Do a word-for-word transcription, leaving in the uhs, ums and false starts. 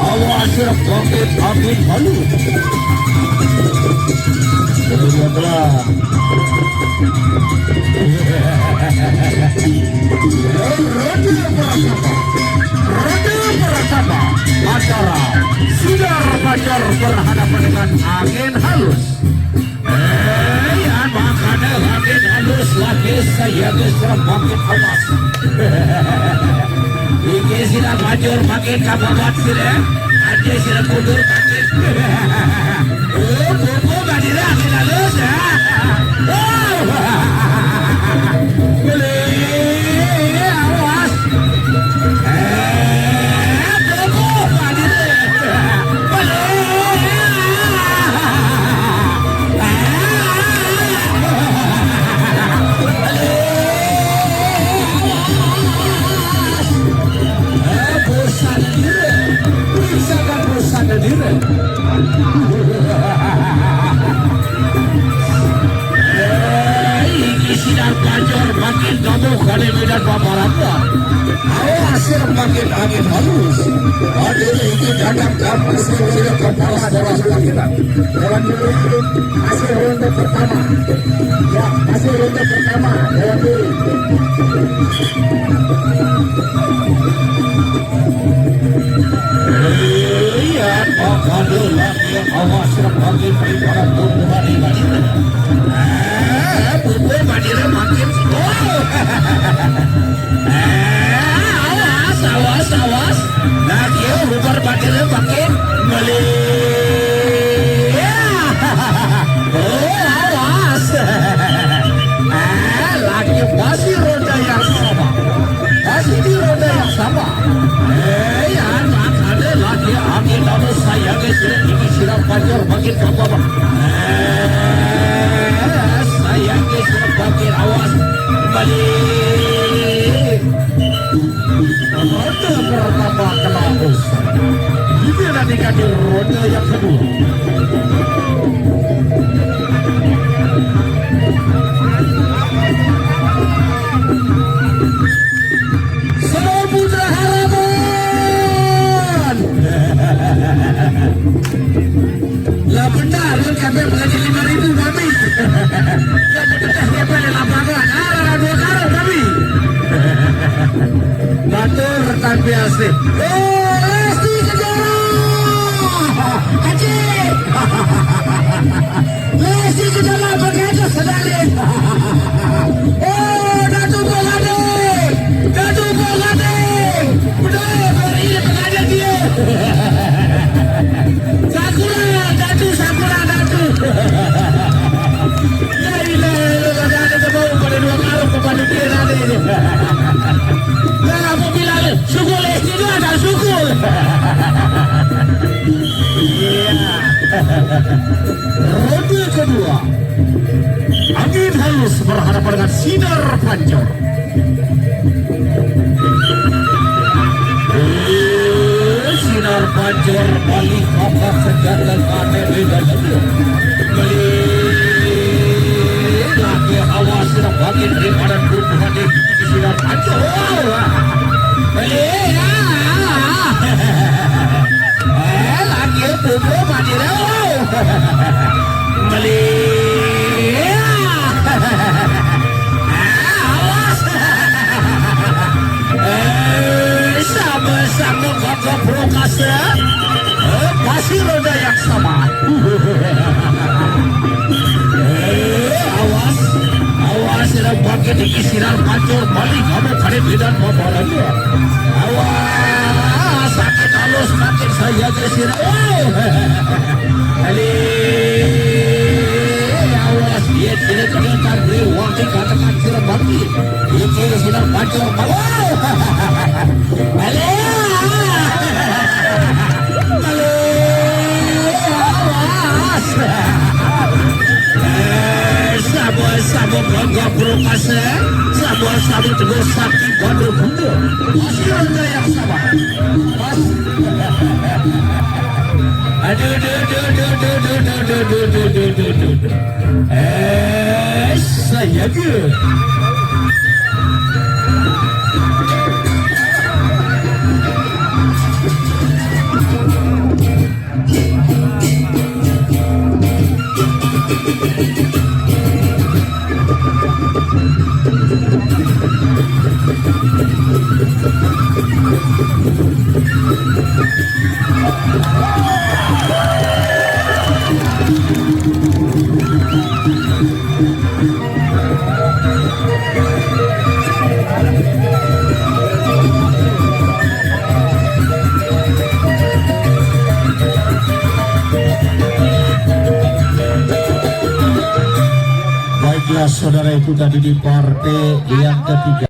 Awas, ya, pakai angin halus. Jadi, ya, telah. Ronde pertama. Ronde pertama. Antara Sinar Banjar berhadapan dengan angin halus. Hei, anak ada angin halus lagi, saya bisa makin awas. Iki sira bajur makin kababat sira. Ade sira kundur makin. Oh, buku badira angin halus, ya. Oh. Boleh, awas. Eh, buku badira. Boleh. Pusat diri. Pusat dan pusat diri. Eh, iki sinar banjur makin kamu kali medan paparannya. Awas, sir, makin angin halus. Aduh, iki kadang kamu sendiri kepala boros lakiran. Kawan dulu, hasil ronde pertama. Ya, hasil ronde pertama. Kawan dulu. Iya, pokoknya lagi awas, bagi pribadi tumbuhan di Madura. Eh, tumbuh Madura makin, oh. Eh, awas, awas, awas. Nah, dia bubar Madura makin melihat. Oh, awas. Eh, lagi masih roda yang sama. Masih di roda yang sama. Eh, ya, tak ada lagi angin, namun saya ke sini, ini siram banjir makin ke bawah. Eh, saya ke sini makin awas. Balik. Roda pertama kena bos. Ini nanti kaki roda yang kedua. Samudra Harapan. Lah benar, lu sampai belajar lima ribu kami. Lah benar, siapa yang lapangan? Ah, dua karung kami. Batur tapi asli. Oh, Lesti Kejora. Acik. Lesti Kejora berkata sedalin. Oh, Datuk Bogading. Datuk Bogading. Betul, hari ini pengajian dia. Sakura, Datuk, Sakura, Datuk. La ilaha illallah, dah ada tebau pada dua karung kepada dia tadi. Dah, apa bilang? Syukur Lesti tu ada syukur. Iya. Ronde kedua. Angin halus berhadapan dengan sinar panjang. Eh, sinar panjang balik apa senjata kate beda lagi. Balik lagi awas sinar balik di pada tubuh hati sinar panjang. Balik, ah. Eh, lagi pukul mati dah. Balik. Ah, awas. Eh, sama-sama kakak prokase. Eh, masih roda yang sama. Eh, awas. Awas, sira pakai dikit sinar pancur balik kamu pada bidan babarannya. Awas, sakit halus, sakit saya ke sira. Oh. Ale, awas, dia tidak kelihatan, bre, wakil katakan sira bagi. Iki sinar pancur, oh. Ale, ale, awas. Eh, sabo, sabo, bangga, bro, kasih. Sabo, sabo, teguh, sakti, badu, bumbu. Masih ada yang sama. Mas. Aduh, aduh, aduh, aduh, aduh, aduh, aduh, aduh, aduh, aduh, aduh. Eh, saya ke. Baiklah, saudara, itu tadi di partai yang ketiga.